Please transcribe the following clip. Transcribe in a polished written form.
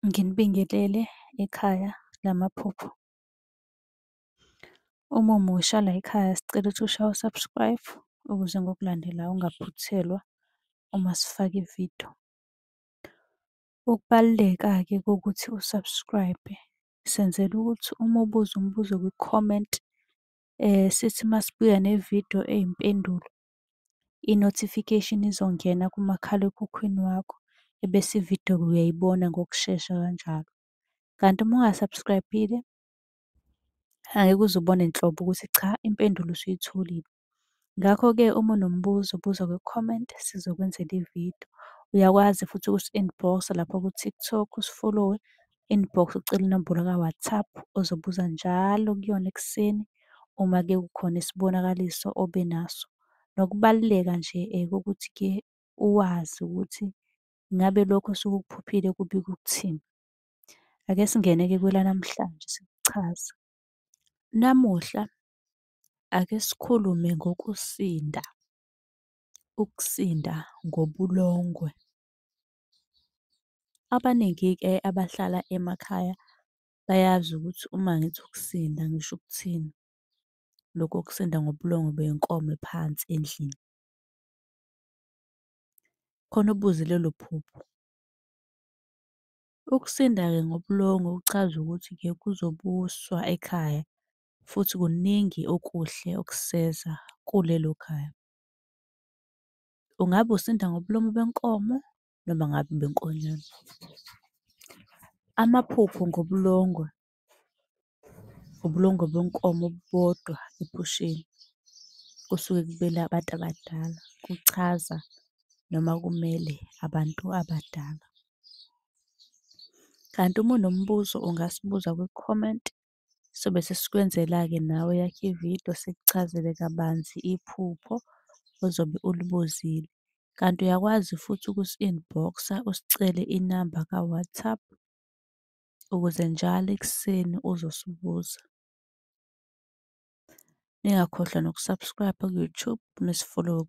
Nginibingelele ekhaya lamaphupho. Uma umusha layikhaya sicela ukuthi ushaye u-subscribe ukuze ngokulandelayo ungaphuthelwa uma sifaka ividiyo. Ukubaluleka-ke kokuthi u-subscribe-e, senzela ukuthi uma ubuza umbuzo kwi-comment, sithi uma sibuya nevidiyo eyimpendulo, i-notification izongena kumakhalekhukhwini wakho, ebese ividiyo-ke uyayibona ngokushesha kanjalo. Kanti uma unga-subscribe-ile, angeke uze ubone nhlobo ukuthi cha impendulo usuyitholile. Ngakho-ke uma unombuzo buza kwi-comment sizokwenzela ividiyo. Uyakwazi futhi ukusi-inbox-a lapha ku-TikTok usifolowe, inbox ucele inombolo ka-WhatsApp ozobuza njalo kuyona ekuseni uma-ke kukhona isibonakaliso obe naso. Nokubaluleka nje kokuthi-ke uwazi ukuthi ngabe lokhu osuke ukuphuphile kubika ukuthini. Ake singene-ke kwelanamhlanje sikuchaze. Namuhla ake sikhulume ngokusinda, ukusinda ngobulongwe. Abaningi-ke abahlala emakhaya bayazi ukuthi uma ngithi ukusinda ngisho ukuthini. Lokhu kokusinda ngobulongwe benkomo phansi endlini. Khona obuze lelo phupho. Ukusinda-ke ngobulongwe kuchaza ukuthi-ke kuzobuswa ekhaya, futhi kuningi okuhle okuseza kulelo khaya. Ungabe usinda ngobulongwe benkomo noma ngabe benkonyane. Amaphupho ngobulongwe, ubulongwe benkomo bodwa ephusheni, kusuke kumele abantu abadala, kuchaza noma kumele abantu abadala. Kanti uma unombuzo ungasibuza kwi-comment, sobe sesikwenzela-ke nawe eyakho ividiyo sikuchazele kabanzi iphupho ozobe ulibuzile. Kanti uyakwazi futhi ukusi-inbox-a usicele inamba ka-WhatsApp, ukuze njalo ekuseni uzosibuza. Ningakhohlwa noku-subscribe-a ku-YouTube, nisifolowe .